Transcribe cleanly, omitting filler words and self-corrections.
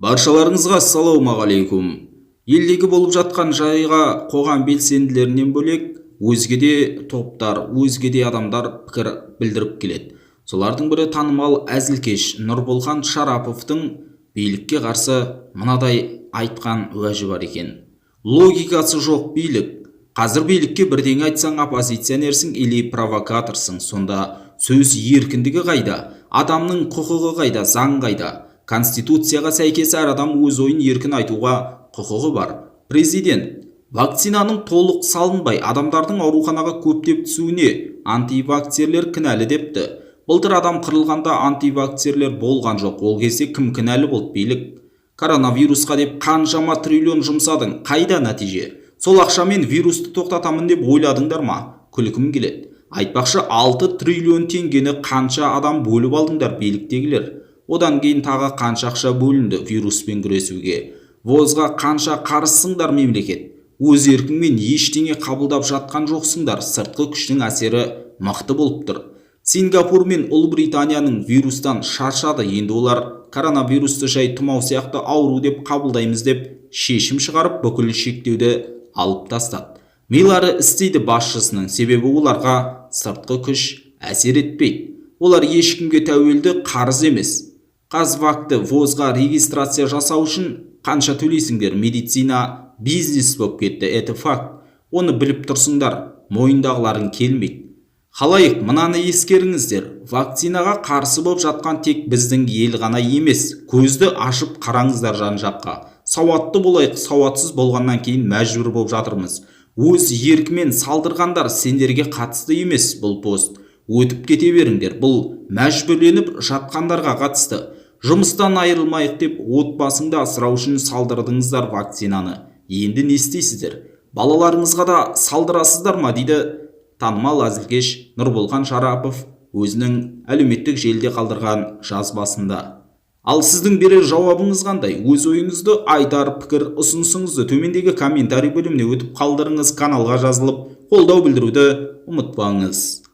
Баршаларыңызға ассалаумағалейкум! Елдегі болып жатқан жайға қоғам белсенділерінен бөлек өзге де топтар, өзге де адамдар пікір білдіріп келеді. Солардың бірі танымал әзілкеш Нұрболхан Шараповтың билікке қарсы мынадай айтқан уәжі бар екен: «Логикасы жоқ билік. Қазір билікке бірдеңе айтсаң, оппозиционерсің или провокаторсың. Сонда сөз еркіндігі қайда, адамның құқығы қайда, заң қайда? Конституцияға сәйкес, әр адам өз ойын еркін айтуға құқығы бар. Президент вакцинаның толық салынбай, адамдардың ауруханаға көптеп түсуіне антивакцерлер кінәлі депті. Былтыр адам қырылғанда антивакцерлер болған жоқ. Ол кезде кім кінәлі болды? Билік. Коронавирусқа деп қаншама триллион жұмсадың, қайда нәтиже? Сол ақшамен вирусты тоқтатамын деп ойладыңдар ма? Күлкім келеді. Айтпақшы, 6 триллион теңгені қанша адам бөліп алдыңдар, биліктегілер? Одан кейін тағы қанша ақша бөлінді вируспен күресуге? ВОЗ-ға қанша қарызсыңдар, мемлекет? Өз еркіңмен ештеңе қабылдап жатқан жоқсыңдар. Сыртқы күштің әсері мықты болып тұр. Сингапур мен Ұлыбританияның вирустан шаршады. Енді олар коронавирусты жай тұмау сияқты ауру деп қабылдаймыз деп шешім шығарып, бүкіл шектеуді алып тастады. Милары істейді басшысының, себебі оларға сыртқы күш әсер етпейді. Олар ешкімге тәуелді, қарыз емес. ҚазВакты ВОЗ-ға регистрация жасау үшін қанша төлейсіңдер? Медицина бизнес болып кетті, это факт. Оны біліп тұрсыңдар, мойындағыларың келмейді. Халайық, мынаны ескеріңіздер: вакцинаға қарсы болып жатқан тек біздің ел ғана емес. Көзді ашып қараңыздар жан жаққа, сауатты болайық. Сауатсыз болғаннан кейін мәжбүр болып жатырмыз. Өз еркімен салдырғандар, сендерге қатысты емес бұл пост, өтіп кете беріңдер. Бұл мәжбүрленіп жатқандарға қатысты. Жұмыстан айырылмайық деп, отбасыңды асырау үшін салдырдыңыздар вакцинаны. Енді не істейсіздер? Балаларыңызға да салдырасыздар ма?» – дейді танымал әзілкеш Нұрболхан Шарапов өзінің әлеуметтік желіде қалдырған жазбасында. Ал сіздің берер жауабыңыз қандай? Өз ойыңызды айтар пікір ұсынысыңызды төмендегі комментарий бөліміне өтіп қалдырыңыз. Каналға жазылып, қолдау білдіруді ұмытпаңыз.